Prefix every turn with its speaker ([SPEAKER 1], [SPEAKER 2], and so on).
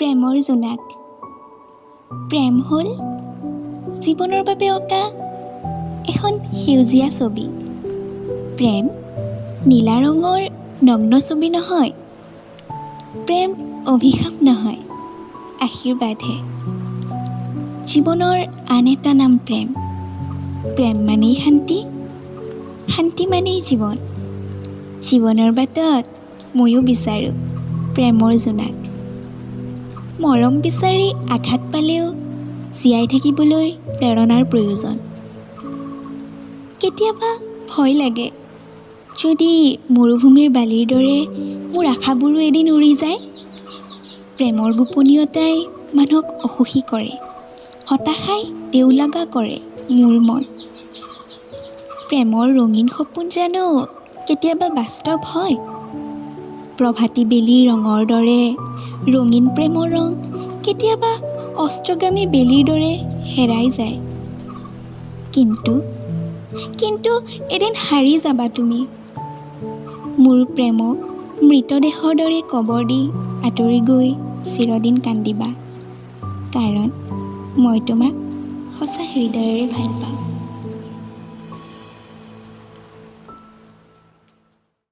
[SPEAKER 1] প্ৰেমৰ জোনাক। প্ৰেম হ'ল জীৱনৰ বাবে অঁকা এখন সেউজীয়া ছবি। প্ৰেম নীলা ৰঙৰ নগ্ন ছবি নহয়। প্ৰেম অভিশাপ নহয়, আশীৰ্বাদহে। জীৱনৰ আন এটা নাম প্ৰেম। প্ৰেম মানেই শান্তি, শান্তি মানেই জীৱন। জীৱনৰ বাটত ময়ো বিচাৰোঁ প্ৰেমৰ জোনাক। মৰম বিচাৰি আঘাত পালেও জীয়াই থাকিবলৈ প্ৰেৰণাৰ প্ৰয়োজন। কেতিয়াবা ভয় লাগে, যদি মৰুভূমিৰ বালিৰ দৰে মোৰ আশাবোৰো এদিন উৰি যায়। প্ৰেমৰ গোপনীয়তাই মানুহক অসুখী কৰে, হতাশাই দেওলগা কৰে মোৰ মন। প্ৰেমৰ ৰঙীন সপোন জানো কেতিয়াবা বাস্তৱ হয়? প্ৰভাতী বেলিৰ ৰঙৰ দৰে ৰঙীন প্ৰেমৰ ৰং কেতিয়াবা অস্তগামী বেলিৰ দৰে হেৰাই যায়। কিন্তু এদিন হাৰি যাবা তুমি। মোৰ প্ৰেমক মৃতদেহৰ দৰে কবৰ দি আঁতৰি গৈ চিৰদিন কান্দিবা, কাৰণ মই তোমাক সঁচা হৃদয়েৰে ভাল পাওঁ।